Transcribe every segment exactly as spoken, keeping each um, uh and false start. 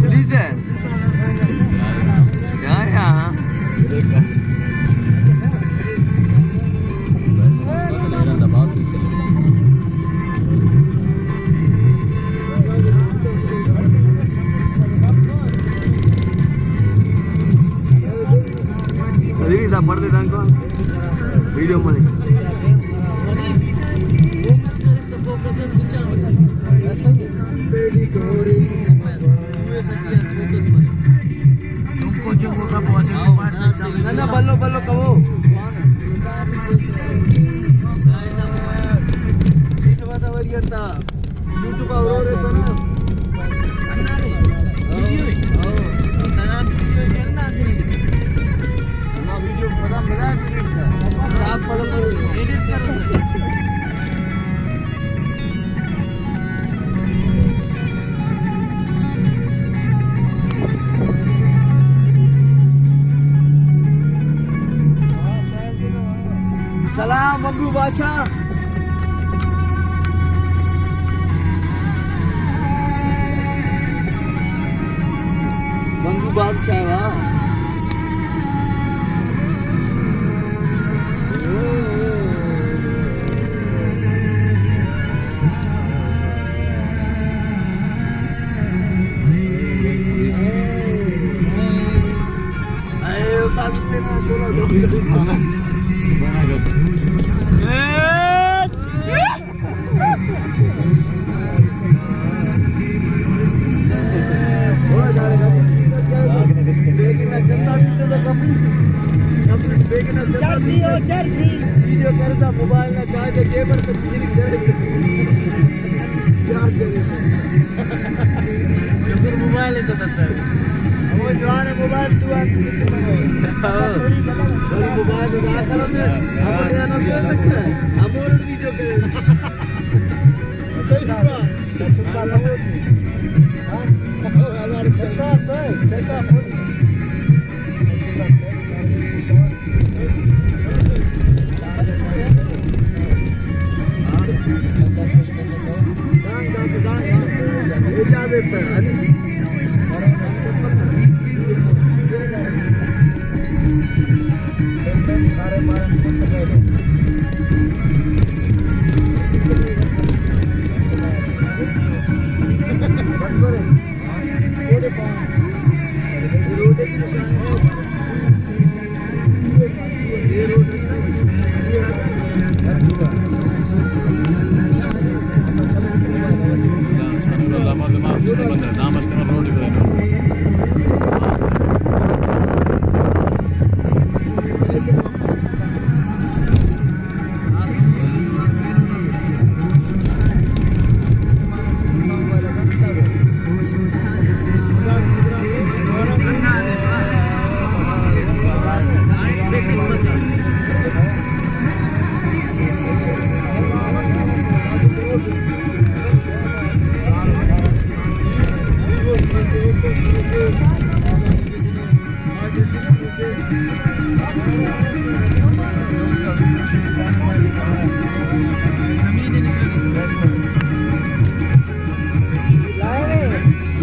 پلیز ہے۔ یا، یا۔ عظیم صاحب، پڑھ دے دانکو۔ ویڈیو منے۔ چنکو چنکو کبو اسہ ٹماٹر نہ، نہ، بھلو، بھلو کبو۔ یوٹیوب آ ورے تا نا۔ ہاں۔ ہاں، ویڈیو بنا، بنا ایڈٹ کر۔ صاف پڑھو، پڑھو۔ ایڈٹ کرو۔ سلام منگو بادشاہ۔ منگو بادشاہ واہ۔ اے استاد تینا شولا دو۔ ویڈیو کرسا موبائل نا چارجر جیب اٹ چنک دریسہ۔ چارج کرے۔ کسر موبائل ءِ تو تتر۔ ہمو جوان موبائل تو آن۔ ہاں۔ موبائل تو آن۔ ہمو جوان موبائل تو آن۔ ہمو ویڈیو کرے۔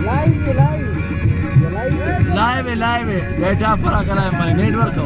لائیو ءِ، لائیو ءِ، لائیو ءِ۔ ڈیٹا آف خراب کرا ہے ہمارے نیٹ ورک کو۔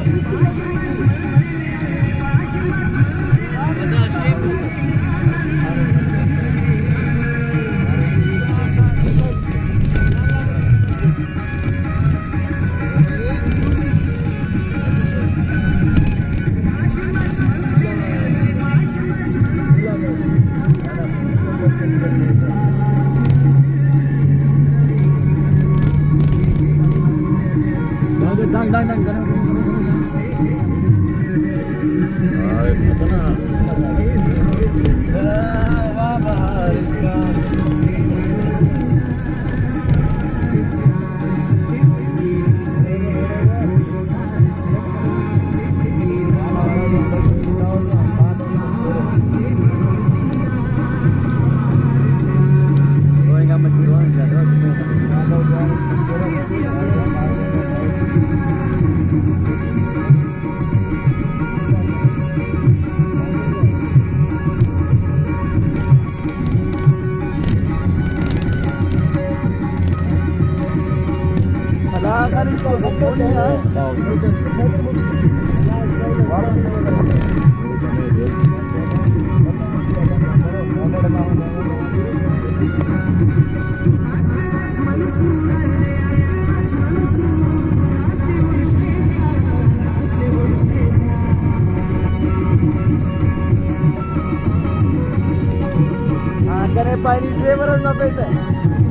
ہاں، کنے پائے نی ڈرائیور اس نا پیسہ۔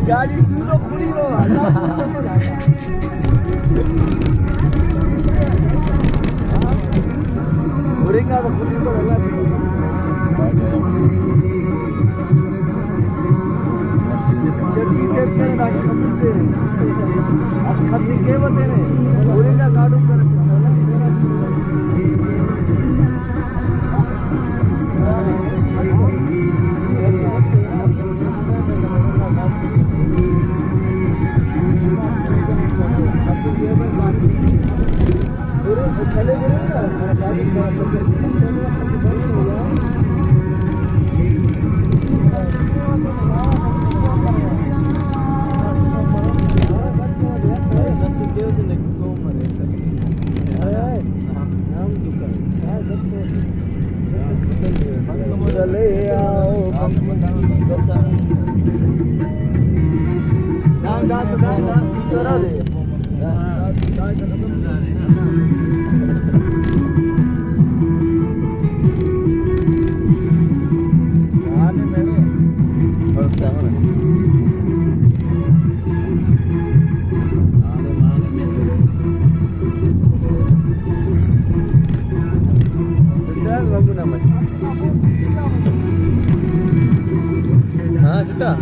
گاڑی تو لوگ کھلی ہو۔ ہرنگا تو کھلی ہو۔ چٹی سے کرے نا کہ خسن سے۔ اب خسن کے بتینے۔ ہرنگا گاڑو کر۔ ہاں، چٹا۔